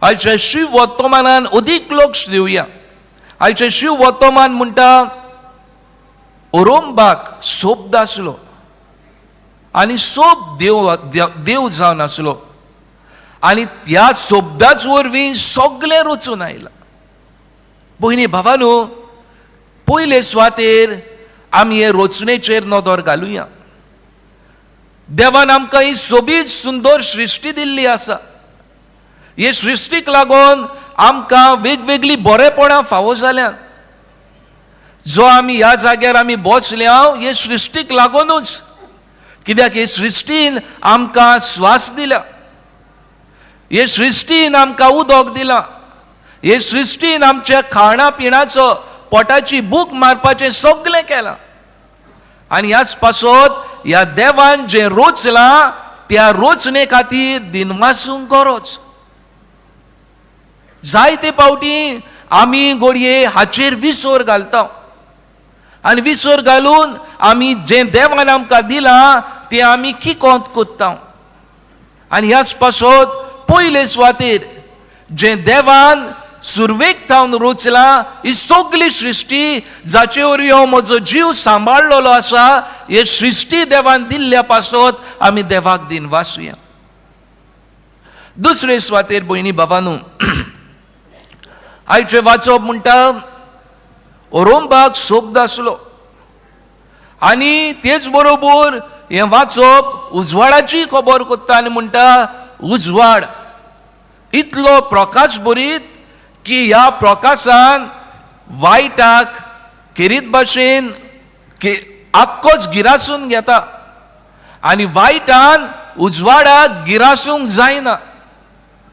आयच्या शिव वर्तमानान अदीक लक्ष दिवया. आयचें शिव वर्तमान म्हणटा, ओरोंबाक सोब्द आसलो आनी सोब देव देव जावन आसलो आनी त्या सोब्दाच वरवीं सगळें रचून आयलां. भयणी भावानू, पयले सुवातेर आमी हे रचणेचेर नदर घालुया. देवान आमकां ही सोबीत सुंदर सृश्टी दिल्ली आसा. हे सृश्टीक लागून आमकां वेगवेगळीं बरेपणां फावो जाल्यात. जो आमी ह्या जाग्यार आमी बसल्या, हे सृश्टीक लागूनच, कित्याक हे सृश्टीन आमकां स्वास दिल्या, हे सृश्टीन आमकां उदक दिलां, हे सृश्टीन आमच्या खाणा पिणाचो, पोटाची भूक मारपाचें सगळें केलां. आनी ह्याच पासत ह्या देवान जें रोचलां त्या रोचणे खातीर दिनवासूंक गरज. जायते फावटी आमी घडये हाचेर विसर घालता आनी विसर घालून आमी जें देवान आमकां दिलां तें आमी किकोंत कोत्ता. आनी ह्याच पासत पयले सुवातेर जें देवान सुरवेक थावन रोचलां, ही सगली सृश्टी जाचे वरवीं हांव म्हजो जीव सांबाळलेलो आसा, हे सृश्टी देवान दिल्ल्या पासत आमी देवाक दिनवासुया. दुसरे सुवातेर, भयणी बाबानू, आयचें वाचप म्हणटा, ओरोंबाक सोब्द आसलो आनी तेच बरोबर हें वाचप उजवाडाची खबर कोत्ता आनी म्हणटा, उजवाड इतलो प्रकाश बरीत की ह्या प्रकाशान वायटाक खेरीत भाशेन आक्कोच गिरासून घेता आनी वायटान उजवाडाक गिरासूंक जायना.